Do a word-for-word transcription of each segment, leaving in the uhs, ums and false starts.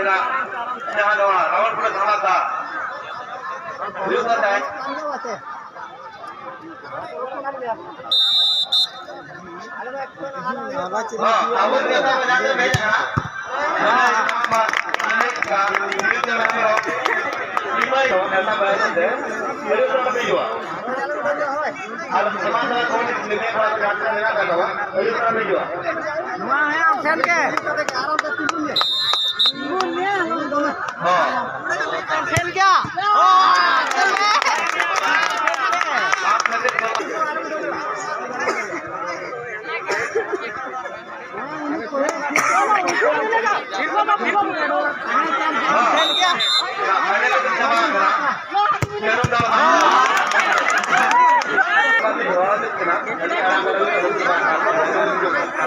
ᱡᱟᱦᱟᱸ ᱱᱚᱣᱟ ᱨᱟᱣᱟᱞᱯᱤᱱᱰᱤ ᱫᱷᱟᱢᱟᱠᱟ ᱦᱩᱭᱩᱜ ᱠᱟᱱ ᱛᱟᱦᱮᱸᱫ᱾ ᱦᱚᱸ, ᱟᱵᱚ ᱱᱮᱛᱟ ᱠᱚ ᱡᱟᱦᱟᱸ ᱛᱤᱱᱟᱹᱜ ᱦᱮᱡ ᱟᱠᱟᱱᱟ, ᱱᱚᱣᱟ ᱟᱢᱟᱜ ᱱᱮᱛᱟ ᱠᱚ ᱱᱮᱛᱟ ᱠᱚ ᱦᱩᱭᱩᱜ ᱠᱟᱱᱟ, ᱦᱤᱡᱩᱜᱼᱟ᱾ ᱟᱨ ᱥᱟᱢᱟᱝ ᱨᱮ ᱠᱚᱢᱤᱴᱤ ᱢᱮᱢᱵᱟᱨ ᱠᱚ ᱡᱟᱦᱟᱸ ᱛᱤᱱᱟᱹᱜ ᱢᱮᱱᱟᱜ ᱟᱠᱟᱫ ᱛᱟᱵᱚᱱᱟ, ᱦᱤᱡᱩᱜ ᱠᱟᱱᱟ, ᱦᱤᱡᱩᱜᱼᱟ᱾ ᱱᱚᱣᱟ ᱦᱮᱸ, ᱟᱢ ᱴᱷᱮᱱ ᱜᱮ᱾ ᱦᱚᱸ᱾ ᱟᱢ ᱴᱷᱮᱱ ᱜᱮ᱾ ᱦᱚᱸ᱾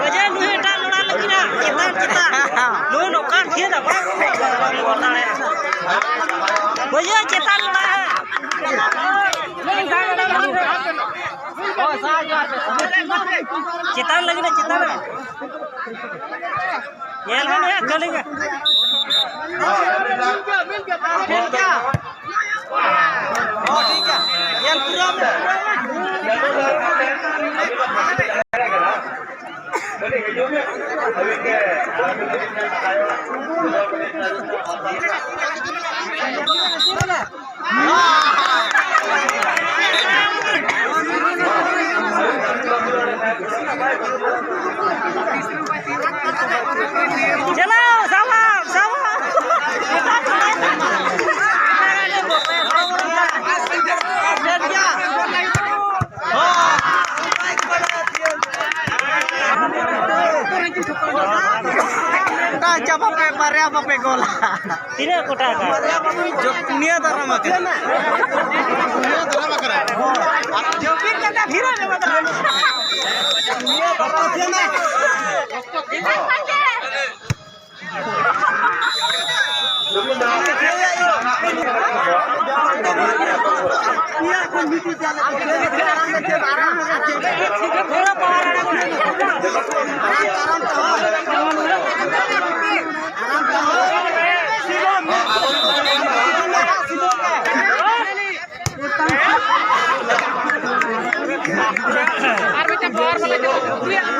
ᱚᱡᱮ, ᱱᱩᱭ ᱮᱴᱟᱜ ᱞᱚᱲᱟ ᱞᱟᱹᱜᱤᱫ ᱪᱮᱛᱟᱱ, ᱪᱮᱛᱟᱱ᱾ ᱱᱩᱭ ᱱᱚᱝᱠᱟ ᱛᱷᱤᱭᱟᱹ ᱫᱚ ᱵᱟᱭ ᱜᱚᱲ ᱫᱟᱲᱮᱭᱟᱜᱼᱟ᱾ ᱚᱡᱮ, ᱪᱮᱛᱟᱱ ᱞᱚᱲᱟ᱾ ᱪᱮᱛᱟᱱ ᱞᱟᱹᱜᱤᱫ ᱮ ᱪᱮᱛᱟᱱᱟ᱾ ᱧᱮᱞ ᱢᱮ ᱱᱩᱭᱟᱜ ᱠᱟᱹᱞᱤ ᱜᱮ᱾ ᱦᱚᱸ, ᱴᱷᱤᱠ ᱜᱮᱭᱟ᱾ ᱧᱮᱞ ᱯᱩᱨᱟᱹᱣ ᱢᱮ, ᱯᱩᱨᱟᱹᱣ ᱢᱮ᱾ ᱪᱟᱞᱟᱣ, ᱥᱟᱵᱟᱢ, ᱥᱟᱵᱟᱢ᱾ ᱚᱠᱟ ᱪᱟᱵᱟ ᱯᱮ, ᱵᱟᱨᱭᱟ ᱵᱟᱯᱮ ᱜᱳᱞᱟ᱾ ᱛᱤᱱᱟᱹᱜ ᱠᱚᱴᱟ ᱟᱠᱟᱫ? ᱡᱚ-, ᱯᱩᱱᱭᱟᱹ ᱫᱟᱨᱟᱢ ᱟᱠᱟᱱᱟ᱾ ᱯᱩᱱᱭᱟᱹ ᱫᱟᱨᱟᱢ ᱟᱠᱟᱱᱟ᱾ ᱡᱚᱵᱤᱨ ᱠᱟᱛᱮ ᱫᱷᱤᱨᱮ ᱨᱮ ᱵᱟᱫᱨᱟ᱾ ᱯᱩᱱᱭᱟᱹ ᱫᱟᱨᱟᱢ ᱟᱠᱟᱱᱟ᱾ ᱟᱨ ᱢᱤᱫᱴᱟᱝ ᱯᱟᱣᱟᱨ ᱵᱟᱞᱟ ᱪᱟᱞᱟᱜ ᱠᱟᱱᱟ᱾